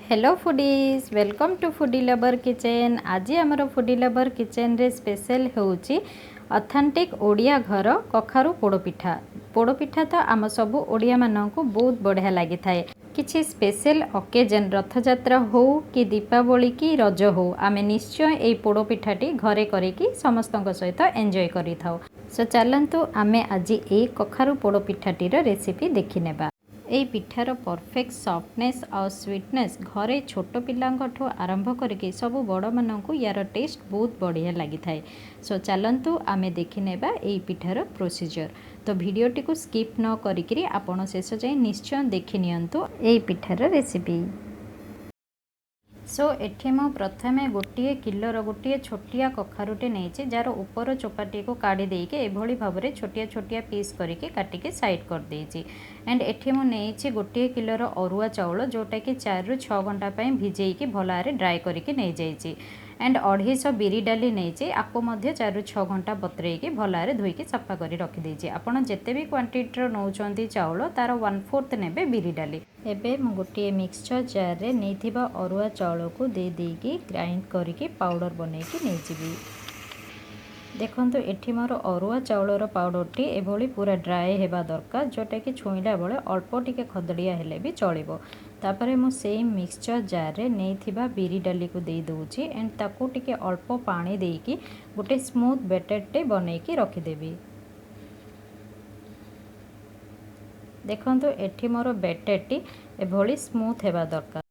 Hello foodies, welcome to Foodie Lover Kitchen। ଆଜି ଆମର ଫୁଡି lover କିଚେନ୍ରେ special ହେଉଛି ଅଥେଣ୍ଟିକ୍ ଓଡ଼ିଆ ଘର କଖାରୁ ପୋଡ଼ପିଠା। ପୋଡ଼ପିଠା ତ ଆମ ସବୁ ଓଡ଼ିଆମାନଙ୍କୁ ବହୁତ ବଢ଼ିଆ ଲାଗିଥାଏ। କିଛି ସ୍ପେଶାଲ ଅକେଜନ୍, ରଥଯାତ୍ରା ହେଉ କି ଦୀପାବଳି କି ରଜ ହେଉ, ଆମେ ନିଶ୍ଚୟ ଏଇ ପୋଡ଼ପିଠାଟି ଘରେ କରିକି ସମସ୍ତଙ୍କ ସହିତ ଏନ୍ଜୟ କରିଥାଉ। ସୋ ଚାଲନ୍ତୁ, ଆମେ ଆଜି ଏଇ କଖାରୁ ପୋଡ଼ପିଠାଟିର ରେସିପି ଦେଖିନେବା। ଏଇ ପିଠାର ପରଫେକ୍ଟ ସଫ୍ଟନେସ୍ ଆଉ ସୁଇଟନେସ୍ ଘରେ ଛୋଟ ପିଲାଙ୍କଠୁ ଆରମ୍ଭ କରିକି ସବୁ ବଡ଼ମାନଙ୍କୁ ୟାର ଟେଷ୍ଟ ବହୁତ ବଢ଼ିଆ ଲାଗିଥାଏ। ସୋ ଚାଲନ୍ତୁ, ଆମେ ଦେଖିନେବା ଏଇ ପିଠାର ପ୍ରୋସିଜର୍। ତ ଭିଡ଼ିଓଟିକୁ ସ୍କିପ୍ ନ କରିକିରି ଆପଣ ଶେଷ ଯାଏଁ ନିଶ୍ଚୟ ଦେଖି ନିଅନ୍ତୁ ଏଇ ପିଠାର ରେସିପି। ସୋ ଏଠି ମୁଁ ପ୍ରଥମେ 1 କିଲୋର ଗୋଟିଏ ଛୋଟିଆ କଖାରୁଟେ ନେଇଛି, ଯାହାର ଉପର ଚୋପାଟିକୁ କାଢ଼ି ଦେଇକି ଏଭଳି ଭାବରେ ଛୋଟିଆ ଛୋଟିଆ ପିସ୍ କରିକି କାଟିକି ସାଇଡ଼୍ କରିଦେଇଛି। ଆଣ୍ଡ ଏଠି ମୁଁ ନେଇଛି 1 କିଲୋର ଅରୁଆ ଚାଉଳ, ଯେଉଁଟାକି 4ରୁ 6 ଘଣ୍ଟା ପାଇଁ ଭିଜେଇକି ଭଲ ଭାବରେ ଡ୍ରାଏ କରିକି ନେଇଯାଇଛି। ଆଣ୍ଡ 250 ବିରି ଡାଲି ନେଇଛି। ଆକୁ ମଧ୍ୟ 4ରୁ 6 ଘଣ୍ଟା ବତୁରେଇକି ଭଲ ଭାବରେ ଧୋଇକି ସଫା କରି ରଖିଦେଇଛି। ଆପଣ ଯେତେ ବି କ୍ୱାଣ୍ଟିଟିର ନେଉଛନ୍ତି ଚାଉଳ, ତା'ର 1/4 ନେବେ ବିରି ଡାଲି। ଏବେ ମୁଁ ଗୋଟିଏ ମିକ୍ସଚର ଜାର୍ରେ ନେଇଥିବା ଅରୁଆ ଚାଉଳକୁ ଦେଇ ଦେଇକି ଗ୍ରାଇଣ୍ଡ କରିକି ପାଉଡ଼ର ବନେଇକି ନେଇଯିବି। ଦେଖନ୍ତୁ, ଏଠି ମୋର ଅରୁଆ ଚାଉଳର ପାଉଡ଼ରଟି ଏଭଳି ପୁରା ଡ୍ରାଏ ହେବା ଦରକାର, ଯେଉଁଟାକି ଛୁଇଁଲା ବେଳେ ଅଳ୍ପ ଟିକେ ଖଦଡ଼ିଆ ହେଲେ ବି ଚଳିବ। ତାପରେ ମୁଁ ସେଇ ମିକ୍ସଚର ଜାର୍ରେ ନେଇଥିବା ବିରି ଡାଲିକୁ ଦେଇ ଦେଉଛି ଆଣ୍ଡ ତାକୁ ଟିକେ ଅଳ୍ପ ପାଣି ଦେଇକି ଗୋଟେ ସ୍ମୁଥ୍ ବେଟର୍ଟେ ବନେଇକି ରଖିଦେବି। ଦେଖନ୍ତୁ, ଏଠି ମୋର ବେଟର୍ଟି ଏଭଳି ସ୍ମୁଥ୍ ହେବା ଦରକାର।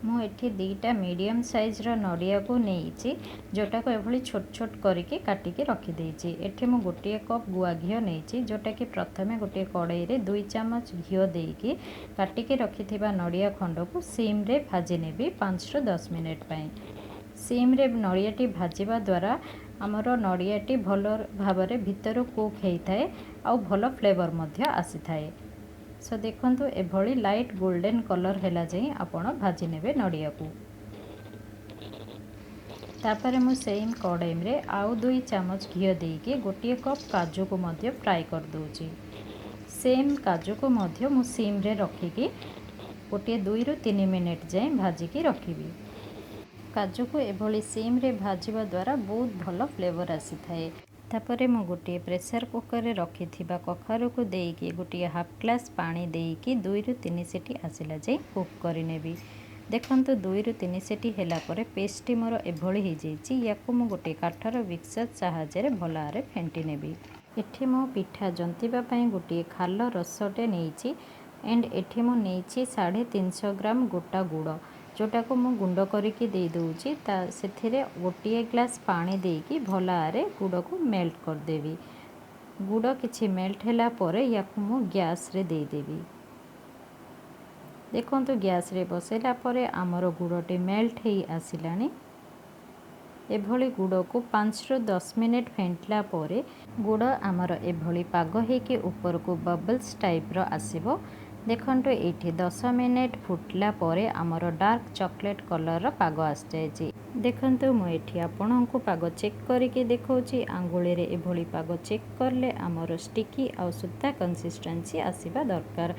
ମୁଁ ଏଠି ଦୁଇଟା ମିଡ଼ିୟମ୍ ସାଇଜ୍ର ନଡ଼ିଆକୁ ନେଇଛି, ଯେଉଁଟାକୁ ଏଭଳି ଛୋଟ ଛୋଟ କରିକି କାଟିକି ରଖିଦେଇଛି। ଏଠି ମୁଁ ଗୋଟିଏ କପ୍ ଗୁଆ ଘିଅ ନେଇଛି, ଯେଉଁଟାକି ପ୍ରଥମେ ଗୋଟିଏ କଡ଼େଇରେ 2 ଚାମଚ ଘିଅ ଦେଇକି କାଟିକି ରଖିଥିବା ନଡ଼ିଆ ଖଣ୍ଡକୁ ସିମ୍ରେ ଭାଜି ନେବି 5ରୁ 10 ମିନିଟ୍ ପାଇଁ। ସିମ୍ରେ ନଡ଼ିଆଟି ଭାଜିବା ଦ୍ୱାରା ଆମର ନଡ଼ିଆଟି ଭଲ ଭାବରେ ଭିତରୁ କୁକ୍ ହେଇଥାଏ ଆଉ ଭଲ ଫ୍ଲେଭର୍ ମଧ୍ୟ ଆସିଥାଏ। ସୋ ଦେଖନ୍ତୁ, ଏଭଳି ଲାଇଟ୍ ଗୋଲ୍ଡେନ୍ କଲର୍ ହେଲା ଯାଏଁ ଆପଣ ଭାଜି ନେବେ ନଡ଼ିଆକୁ। ତାପରେ ମୁଁ ସେମ୍ କଡ଼େଇରେ ଆଉ 2 ଚାମଚ ଘିଅ ଦେଇକି ଗୋଟିଏ କପ୍ କାଜୁକୁ ମଧ୍ୟ ଫ୍ରାଏ କରିଦେଉଛି। ସେମ୍ କାଜୁକୁ ମଧ୍ୟ ମୁଁ ସିମ୍ରେ ରଖିକି ଗୋଟିଏ 2ରୁ 3 ମିନିଟ୍ ଯାଏଁ ଭାଜିକି ରଖିବି। କାଜୁକୁ ଏଭଳି ସିମ୍ରେ ଭାଜିବା ଦ୍ୱାରା ବହୁତ ଭଲ ଫ୍ଲେଭର୍ ଆସିଥାଏ। ତାପରେ ମୁଁ ଗୋଟିଏ ପ୍ରେସର୍ କୁକର୍ରେ ରଖିଥିବା କଖାରୁକୁ ଦେଇକି ଗୋଟିଏ ହାଫ୍ ଗ୍ଲାସ୍ ପାଣି ଦେଇକି 2ରୁ 3 ସିଟି ଆସିଲା ଯାଏଁ କୁକ୍ କରିନେବି। ଦେଖନ୍ତୁ, 2ରୁ 3 ସିଟି ହେଲା ପରେ ପେଷ୍ଟଟି ମୋର ଏଭଳି ହେଇଯାଇଛି। ୟାକୁ ମୁଁ ଗୋଟିଏ କାଠର ମିକ୍ସର ସାହାଯ୍ୟରେ ଭଲ ଭାବରେ ଫେଣ୍ଟି ନେବି। ଏଠି ମୁଁ ପିଠା ଜନ୍ତିବା ପାଇଁ ଗୋଟିଏ ଖାଲ ରସଟେ ନେଇଛି। ଆଣ୍ଡ ଏଠି ମୁଁ ନେଇଛି 350 ଗ୍ରାମ ଗୋଟା ଗୁଡ଼, ଯେଉଁଟାକୁ ମୁଁ ଗୁଣ୍ଡ କରିକି ଦେଇଦେଉଛି। ତା ସେଥିରେ ଗୋଟିଏ ଗ୍ଲାସ୍ ପାଣି ଦେଇକି ଭଲ ଭାବରେ ଗୁଡ଼କୁ ମେଲ୍ଟ କରିଦେବି। ଗୁଡ଼ କିଛି ମେଲ୍ଟ ହେଲା ପରେ ୟାକୁ ମୁଁ ଗ୍ୟାସ୍ରେ ଦେଇଦେବି। ଦେଖନ୍ତୁ, ଗ୍ୟାସ୍ରେ ବସାଇଲା ପରେ ଆମର ଗୁଡ଼ଟି ମେଲ୍ଟ ହେଇ ଆସିଲାଣି। ଏଭଳି ଗୁଡ଼କୁ 5ରୁ 10 ମିନିଟ୍ ଫେଣ୍ଟିଲା ପରେ ଗୁଡ଼ ଆମର ଏଭଳି ପାଗ ହେଇକି ଉପରକୁ ବବଲ୍ସ ଟାଇପ୍ର ଆସିବ। ଦେଖନ୍ତୁ, ଏଇଠି 10 ମିନିଟ୍ ଫୁଟିଲା ପରେ ଆମର ଡାର୍କ ଚକୋଲେଟ୍ କଲର୍ର ପାଗ ଆସିଯାଇଛି। ଦେଖନ୍ତୁ, ମୁଁ ଏଠି ଆପଣଙ୍କୁ ପାଗ ଚେକ୍ କରିକି ଦେଖାଉଛି। ଆଙ୍ଗୁଳିରେ ଏଭଳି ପାଗ ଚେକ୍ କଲେ ଆମର ଷ୍ଟିକି ଆଉ ସୂତା କନସିଷ୍ଟେନ୍ସି ଆସିବା ଦରକାର।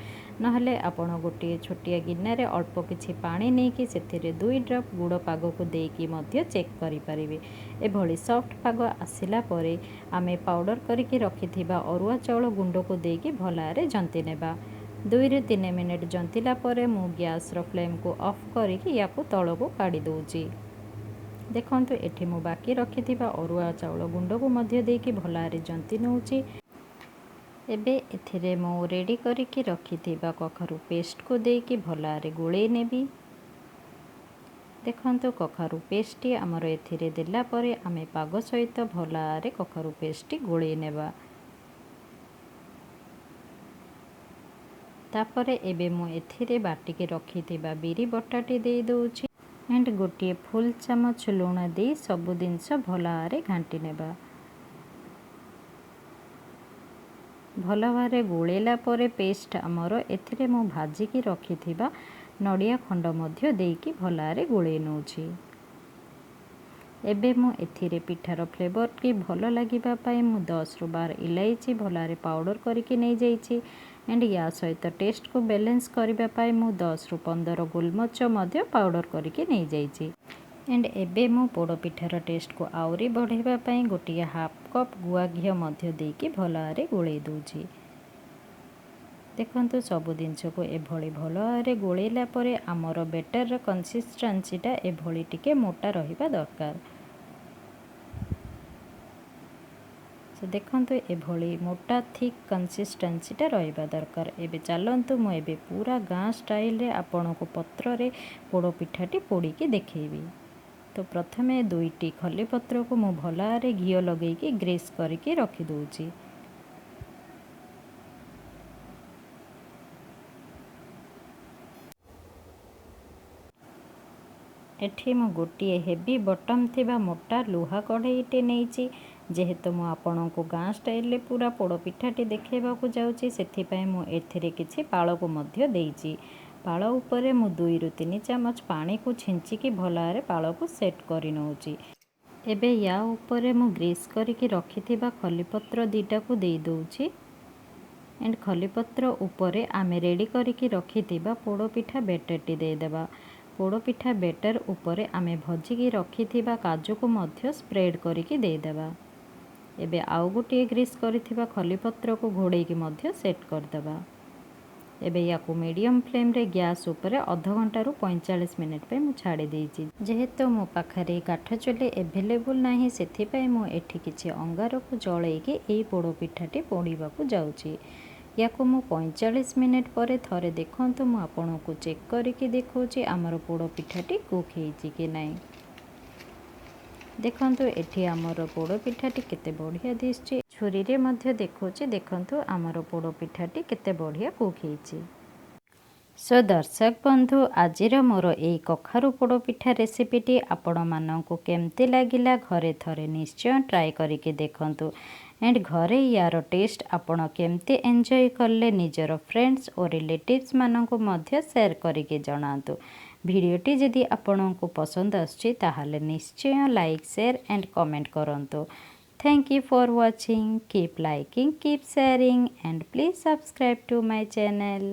ନହେଲେ ଆପଣ ଗୋଟିଏ ଛୋଟିଆ ଗିନାରେ ଅଳ୍ପ କିଛି ପାଣି ନେଇକି ସେଥିରେ 2 ଡ୍ରପ୍ ଗୁଡ଼ ପାଗକୁ ଦେଇକି ମଧ୍ୟ ଚେକ୍ କରିପାରିବେ। ଏଭଳି ସଫ୍ଟ ପାଗ ଆସିଲା ପରେ ଆମେ ପାଉଡ଼ର କରିକି ରଖିଥିବା ଅରୁଆ ଚାଉଳ ଗୁଣ୍ଡକୁ ଦେଇକି ଭଲ ଭାବରେ ଜନ୍ତି ନେବା। 2ରୁ 3 ମିନିଟ୍ ଜନ୍ତିଲା ପରେ ମୁଁ ଗ୍ୟାସ୍ର ଫ୍ଲେମ୍କୁ ଅଫ୍ କରିକି ୟାକୁ ତଳକୁ କାଢ଼ି ଦେଉଛି। ଦେଖନ୍ତୁ, ଏଠି ମୁଁ ବାକି ରଖିଥିବା ଅରୁଆ ଚାଉଳ ଗୁଣ୍ଡକୁ ମଧ୍ୟ ଦେଇକି ଭଲ ଭାବରେ ଜନ୍ତି ନେଉଛି। ଏବେ ଏଥିରେ ମୁଁ ରେଡ଼ି କରିକି ରଖିଥିବା କଖାରୁ ପେଷ୍ଟକୁ ଦେଇକି ଭଲ ଭାବରେ ଗୋଳେଇ ନେବି। ଦେଖନ୍ତୁ, କଖାରୁ ପେଷ୍ଟଟି ଆମର ଏଥିରେ ଦେଲା ପରେ ଆମେ ପାଗ ସହିତ ଭଲ ଭାବରେ କଖାରୁ ପେଷ୍ଟଟି ଗୋଳେଇ ନେବା। ତାପରେ ଏବେ ମୁଁ ଏଥିରେ ବାଟିକି ରଖିଥିବା ବିରି ବଟାଟି ଦେଇ ଦେଉଛି ଆଣ୍ଡ ଗୋଟିଏ ଫୁଲ୍ ଚାମଚ ଲୁଣ ଦେଇ ସବୁ ଜିନିଷ ଭଲ ଭାବରେ ଘାଣ୍ଟି ନେବା। ଭଲ ଭାବରେ ଗୋଳେଇଲା ପରେ ପେଷ୍ଟ ଆମର ଏଥିରେ ମୁଁ ଭାଜିକି ରଖିଥିବା ନଡ଼ିଆ ଖଣ୍ଡ ମଧ୍ୟ ଦେଇକି ଭଲ ଭାବରେ ଗୋଳେଇ ନେଉଛି। ଏବେ ମୁଁ ଏଥିରେ ପିଠାର ଫ୍ଲେଭର୍ଟି ଭଲ ଲାଗିବା ପାଇଁ ମୁଁ 10ରୁ 12 ଇଲାଇଚି ଭଲ ଭାବରେ ପାଉଡ଼ର କରିକି ନେଇଯାଇଛି। ଆଣ୍ଡ ୟା ସହିତ ଟେଷ୍ଟକୁ ବାଲାନ୍ସ କରିବା ପାଇଁ ମୁଁ 10ରୁ 15 ଗୋଲମରିଚ ମଧ୍ୟ ପାଉଡ଼ର କରିକି ନେଇଯାଇଛି। ଆଣ୍ଡ ଏବେ ମୁଁ ପୋଡ଼ ପିଠାର ଟେଷ୍ଟକୁ ଆହୁରି ବଢ଼ାଇବା ପାଇଁ ଗୋଟିଏ ହାଫ୍ କପ୍ ଗୁଆ ଘିଅ ମଧ୍ୟ ଦେଇକି ଭଲ ଭାବରେ ଗୋଳେଇ ଦେଉଛି। ଦେଖନ୍ତୁ, ସବୁ ଜିନିଷକୁ ଏଭଳି ଭଲ ଭାବରେ ଗୋଳେଇଲା ପରେ ଆମର ବେଟରର କନସିଷ୍ଟେନ୍ସିଟା ଏଭଳି ଟିକେ ମୋଟା ରହିବା ଦରକାର। ସୋ ଦେଖନ୍ତୁ, ଏଭଳି ମୋଟା ଥିକ୍ କନସିଷ୍ଟେନ୍ସିଟା ରହିବା ଦରକାର। ଏବେ ଚାଲନ୍ତୁ, ମୁଁ ଏବେ ପୁରା ଗାଁ ଷ୍ଟାଇଲରେ ଆପଣଙ୍କୁ ପତ୍ରରେ ପୋଡ଼ ପିଠାଟି ପୋଡ଼ିକି ଦେଖେଇବି। ତ ପ୍ରଥମେ ଦୁଇଟି ଖଲିପତ୍ରକୁ ମୁଁ ଭଲ ଭାବରେ ଘିଅ ଲଗେଇକି ଗ୍ରୀସ୍ କରିକି ରଖିଦେଉଛି। ଏଠି ମୁଁ ଗୋଟିଏ ହେଭି ବଟମ୍ ଥିବା ମୋଟା ଲୁହା କଢ଼େଇଟେ ନେଇଛି। ଯେହେତୁ ମୁଁ ଆପଣଙ୍କୁ ଗାଁ ଷ୍ଟାଇଲରେ ପୁରା ପୋଡ଼ ପିଠାଟି ଦେଖାଇବାକୁ ଯାଉଛି, ସେଥିପାଇଁ ମୁଁ ଏଥିରେ କିଛି ପାଳକୁ ମଧ୍ୟ ଦେଇଛି। ପାଳ ଉପରେ ମୁଁ 2ରୁ 3 ଚାମଚ ପାଣିକୁ ଛିଞ୍ଚିକି ଭଲ ଭାବରେ ପାଳକୁ ସେଟ୍ କରି ନେଉଛି। ଏବେ ୟା ଉପରେ ମୁଁ ଗ୍ରୀସ୍ କରିକି ରଖିଥିବା ଖଲିପତ୍ର ଦୁଇଟାକୁ ଦେଇଦେଉଛି। ଆଣ୍ଡ ଖଲିପତ୍ର ଉପରେ ଆମେ ରେଡ଼ି କରିକି ରଖିଥିବା ପୋଡ଼ ପିଠା ବେଟରଟି ଦେଇଦେବା। ପୋଡ଼ ପିଠା ବେଟର ଉପରେ ଆମେ ଭଜିକି ରଖିଥିବା କାଜୁକୁ ମଧ୍ୟ ସ୍ପ୍ରେଡ଼ କରିକି ଦେଇଦେବା। ଏବେ ଆଉ ଗୋଟିଏ ଗ୍ରୀସ୍ କରିଥିବା ଖଲିପତ୍ରକୁ ଘୋଡ଼େଇକି ମଧ୍ୟ ସେଟ୍ କରିଦେବା। ଏବେ ୟାକୁ ମିଡ଼ିୟମ୍ ଫ୍ଲେମ୍ରେ ଗ୍ୟାସ୍ ଉପରେ ଅଧଘଣ୍ଟାରୁ 45 ମିନିଟ୍ ପାଇଁ ମୁଁ ଛାଡ଼ି ଦେଇଛି। ଯେହେତୁ ମୋ ପାଖରେ କାଠ ଚୁଲି ଏଭେଲେବୁଲ୍ ନାହିଁ, ସେଥିପାଇଁ ମୁଁ ଏଠି କିଛି ଅଙ୍ଗାରକୁ ଜଳେଇକି ଏଇ ପୋଡ଼ ପିଠାଟି ପୋଡ଼ିବାକୁ ଯାଉଛି। ୟାକୁ ମୁଁ 45 ମିନିଟ୍ ପରେ ଥରେ ଦେଖନ୍ତୁ, ମୁଁ ଆପଣଙ୍କୁ ଚେକ୍ କରିକି ଦେଖାଉଛି ଆମର ପୋଡ଼ ପିଠାଟି କୁକ୍ ହେଇଛି କି ନାହିଁ। ଦେଖନ୍ତୁ, ଏଠି ଆମର ପୋଡ଼ ପିଠାଟି କେତେ ବଢ଼ିଆ ଦିଶୁଛି। ଛୁରୀରେ ମଧ୍ୟ ଦେଖାଉଛି। ଦେଖନ୍ତୁ, ଆମର ପୋଡ଼ ପିଠାଟି କେତେ ବଢ଼ିଆ କୁକ୍ ହେଇଛି। ସୋ ଦର୍ଶକ ବନ୍ଧୁ, ଆଜିର ମୋର ଏଇ କଖାରୁ ପୋଡ଼ ପିଠା ରେସିପିଟି ଆପଣମାନଙ୍କୁ କେମିତି ଲାଗିଲା? ଘରେ ଥରେ ନିଶ୍ଚୟ ଟ୍ରାଏ କରିକି ଦେଖନ୍ତୁ। ଆଣ୍ଡ ଘରେ ୟାର ଟେଷ୍ଟ ଆପଣ କେମିତି ଏନ୍ଜୟ କଲେ, ନିଜର ଫ୍ରେଣ୍ଡସ୍ ଓ ରିଲେଟିଭ୍ସମାନଙ୍କୁ ମଧ୍ୟ ସେୟାର କରିକି ଜଣାନ୍ତୁ। ଭିଡ଼ିଓଟି ଯଦି ଆପଣଙ୍କୁ ପସନ୍ଦ ଆସୁଛି, ତାହେଲେ ନିଶ୍ଚୟ ଲାଇକ୍, ସେୟାର ଆଣ୍ଡ କମେଣ୍ଟ କରନ୍ତୁ। Thank you for watching. Keep liking, keep sharing and please subscribe to my channel.